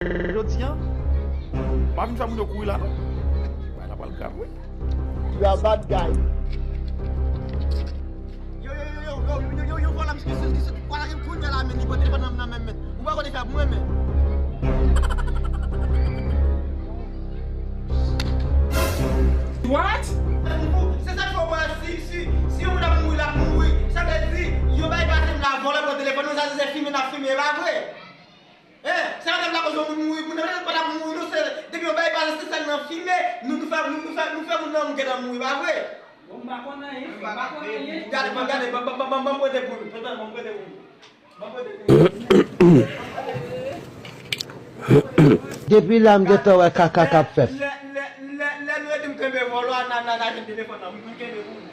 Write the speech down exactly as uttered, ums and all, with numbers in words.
Jodi a, m pa vin fè moun yo kouri la non. Bagay la pral grav wi. You are bad guy. Yo, yo, yo, yo, yo, yo, yo, yo, vòlè, misye soti, soti, vòlè, kounye a la, men, li pran telefòn nan, nan men, men. Ou pa konn fè pou mwen, men. What? Se sa k fè w wè, si, si, si yon moun ap mouri, l ap mouri. Sa vle di, yo bay pase m la, vòlè pran telefòn mwen, sa se, se fimen n ap fimen, e pa vre? Hein, sa menm la koz yon moun mouri, moun nan pa t ap mouri non, se depi yon bagay pase se sèl nan fimen, nou, nou fè, nou, nou fè, nou fè moun nan gentan mouri, pa vre? Bon, m pa konn anyen, frè, m pa konn anyen. Gade, ban, gade, ban, ban, ban, ban, ban m prete pou nou, ban, ban, ban m prete pou nou. Ban m prete pou nou. Depi la m gentan wè kaka k ap fèt. Lè, lè, lè, lè nou ede m kenbe vòlò a, na, na, na jwenn telefòn nan, m, m kenbe pou nou.